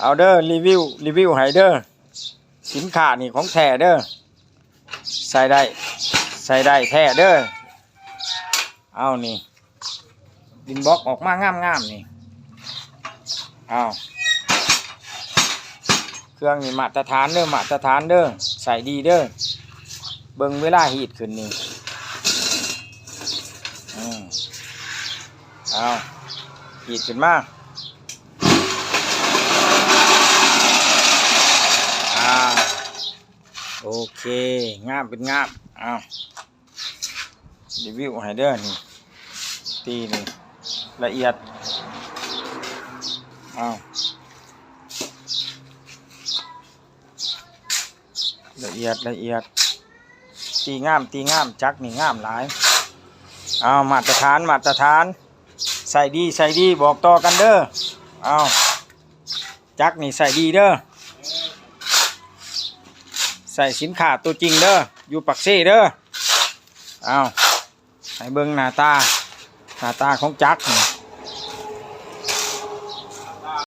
ເອົາເດີ ຣີວິວ ຣີວິວໃຫ້ເດີ ສິນຄ້ານີ້ຂອງແທ້ເດີ ໃຊ້ໄດ້ ໃຊ້ໄດ້ແທ້ເດີ. ເອົານີ້ ອິນບັອກອອກມາງາມໆນີ້. ເອົາ ເຄື່ອງນີ້ມາດຕະຖານເດີ ມາດຕະຖານເດີ ໃຊ້ດີເດີ. ເບິ່ງເວລາຮີດຂຶ້ນນີ້ ອືມ ເອົາ ຮີດຂຶ້ນມາ. ອ່າ ໂອເຄ ງາມເປັນງາມ. ເອົາ ຣີວິວໃຫ້ເດີນີ້ ຕີນີ້ລະອຽດ. ເອົາ ລະອຽດ ລະອຽດ ຕີງາມ ຕີງາມ ຈັກນີ້ງາມຫຼາຍ. ເອົາ ມາດຕະຖານ ມາດຕະຖານ ໃຊ້ດີ ໃຊ້ດີ ບອກຕໍ່ກັນເດີ. ເອົາ ຈັກນີ້ໃຊ້ດີເດີ ໃຊ້ສິນຄ້າຕົວຈິງເດີ ຢູ່ປາກເຊເດີ. ເອົາ ໃຫ້ເບິ່ງໜ້າຕາ ໜ້າຕາຂອງຈັກນີ້